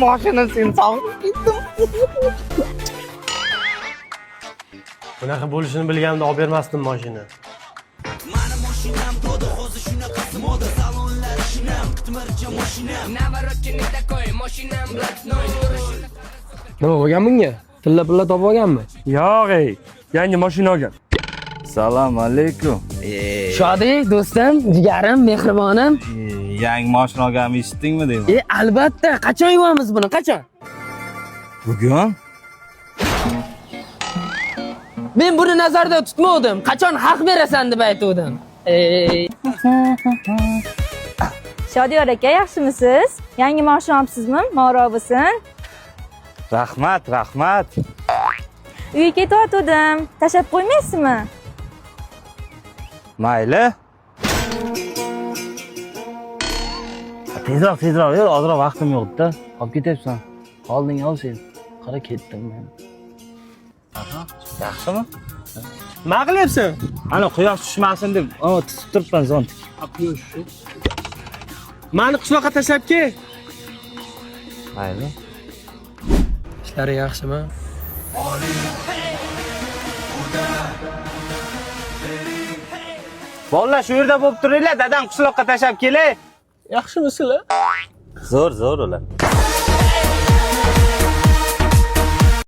Mashina sen sog'inib ketdim. Bunaqa bo'lishini bilganimda olib bermasdim mashina. Nima bo'lgan bunga? Tilla pilla topib olganmi? Yo'q ey, yangi mashina olgan. Salom alaykum. Shodi do'stim, jigarim, mehribonim. Yangi mashina olganimni eshitdingmi deyman. E, albatta, qachon yuvamiz buni? Qachon? Bugun? Men buni nazarda tutmovdim. Qachon haq berasan deb aytuvdim. Ey, Shodiyor aka, yaxshimisiz? Yangi mashina olibsizmi? Moro bo'lsin. Rahmat, rahmat. Uyga ketayotgandim. Tashlab qo'ymaysizmi? Mayli. Tezroq, tezroq yur, ozroq vaqtim yo'q-da. Olib ketyapsan. Olding ol sen. Qara ketdim men. Yaxshimi? Nima qilyapsan? Ana quyosh tushmasin deb, tutib turibman zontik. Mani qishloqqa tashlab kel. Mayli. Ishlari yaxshimi? Bolalar shu yerda bo'lib turinglar, dadam qishloqqa tashlab kelay. Yaxshimisizlar? Zo'r, zo'r ular.